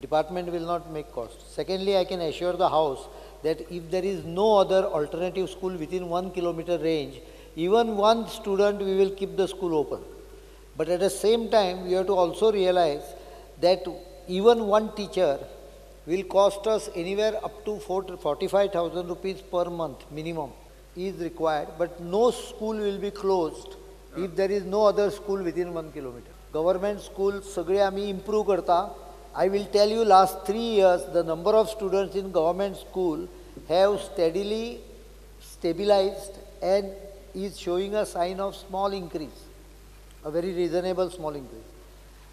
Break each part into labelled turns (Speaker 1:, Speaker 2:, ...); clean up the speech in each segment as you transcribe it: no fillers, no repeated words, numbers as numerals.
Speaker 1: Department will not make cost. Secondly, I can assure the house that if there is no other alternative school within 1 kilometer range, even one student, we will keep the school open. But at the same time, we have to also realize that even one teacher will cost us anywhere up to 45,000 rupees per month minimum is required, but no school will be closed if there is no other school within 1 kilometer. Government school सगळे आमी improve करता. I will tell you last 3 years the number of students in government school have steadily stabilized and is showing a sign of small increase, a very reasonable small increase.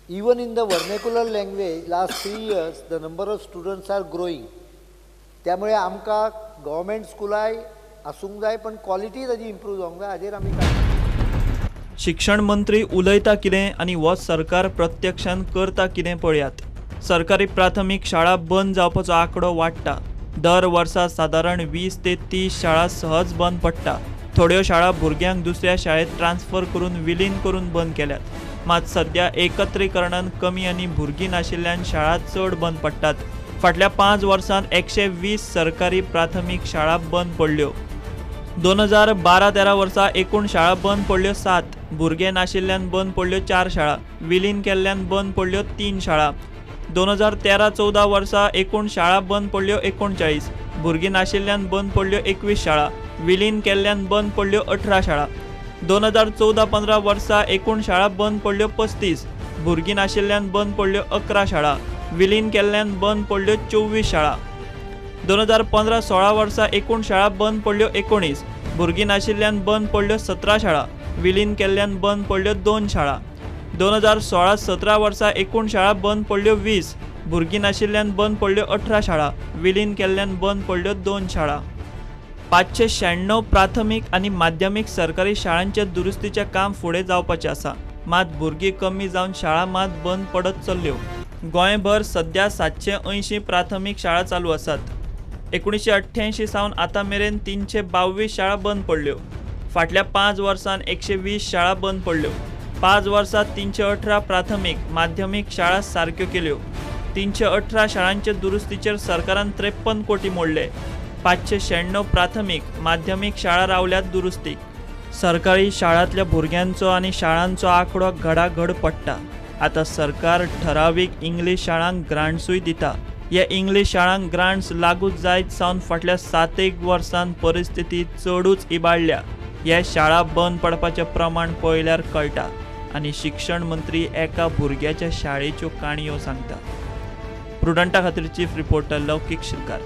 Speaker 1: Even in the vernacular language, last 3 years the number of students are growing. त्यामुळे आमकां government स्कुलाय आसूंक जाय, पण quality ताजी improve जावंक जाय, हाजेर आमी काम.
Speaker 2: शिक्षण मंत्री उलयता कितें आनी हो सरकार प्रत्यक्षान करता कितें पळयात. सरकारी प्राथमीक शाळा बंद जावपाचो आंकडो वाडटा. दर वर्सा सादारण 20 ते 30 शाळा सहज बंद पडटा. थोड्यो शाळा भुरग्यांक दुसऱ्या शाळेत ट्रान्सफर करून विलीन करून बंद केल्यात. मात सध्या एकत्रीकरणान कमी आनी भुरगीं नाशिल्ल्यान शाळा चड बंद पडटात. फाटल्या 5 वर्सांत 120 सरकारी प्राथमीक शाळा बंद पडल्यो. 2012-13 वर्सा एकूण शाळा बंद पडल्यो 7, भुरगे नाशिल्ल्यान बंद पडल्यो 4 शाळा, विलीन केल्ल्यान बंद पडल्यो 3 शाळा. 2013-14 वर्सा एकूण शाळा बंद पडल्यो 39, भुरगीं नाशिल्ल्यान बंद पडल्यो 21 शाळा, विलीन केल्ल्यान बंद पडल्यो 18 शाळा. 2014-15 वर्सा एकूण शाळा बंद पडल्यो 35, भुरगीं नाशिल्ल्यान बंद पडल्यो 11 शाळा, विलीन केल्ल्यान बंद पडल्यो 24 शाळा. 2015-16 वर्सा एकूण शाळा बंद पडल्यो 19, भुरगीं नाशिल्ल्यान बंद पडल्यो 17 शाळा, विलीन केल्ल्यान बंद पडल्यो 2 शाळा. 2016-17 वर्सा एकूण शाळा बंद पडल्यो 20, भुरगीं नाशिल्ल्यान बंद पडल्यो 18 शाळा, विलीन केल्ल्यान बंद पडल्यो 2 शाळा. 596 प्राथमीक आनी माध्यमीक सरकारी शाळांच्या दुरुस्तीचें काम फुडें जावपाचें आसा. मात भुरगीं कमी जावन शाळा मात बंद पडत चल्ल्यो. गोंयभर सध्या 780 प्राथमीक शाळा चालू आसात. 1988 सावन आतां मेरेन 322 शाळा बंद पडल्यो. फाटल्या 5 वर्सांत 120 शाळा बंद पडल्यो. 5 वर्सांत 318 प्राथमीक माध्यमीक शाळा सारक्यो केल्यो. 318 शाळांचे दुरुस्तीचेर सरकारान 53 कोटी मोडले. 596 प्राथमीक माध्यमीक शाळा रावल्यात दुरुस्तीक. सरकारी शाळांतल्या भुरग्यांचो आनी शाळांचो आंकडो घडाघड पडटा. आतां सरकार ठरावीक इंग्लीश शाळांक ग्रांट्सूय दिता. ह्या इंग्लीश शाळांक ग्रांट्स लागू जायत सावन फाटल्या 7-1 वर्सांत परिस्थिती चडूच इबाडल्या. ह्या शाळा बंद पडपाचें प्रमाण पळयल्यार कळटा आनी शिक्षण मंत्री एका भुरग्याच्या शाळेच्यो काणयो सांगता. प्रुडंटा खातीर चीफ रिपोर्टर लौकीक शिलकार.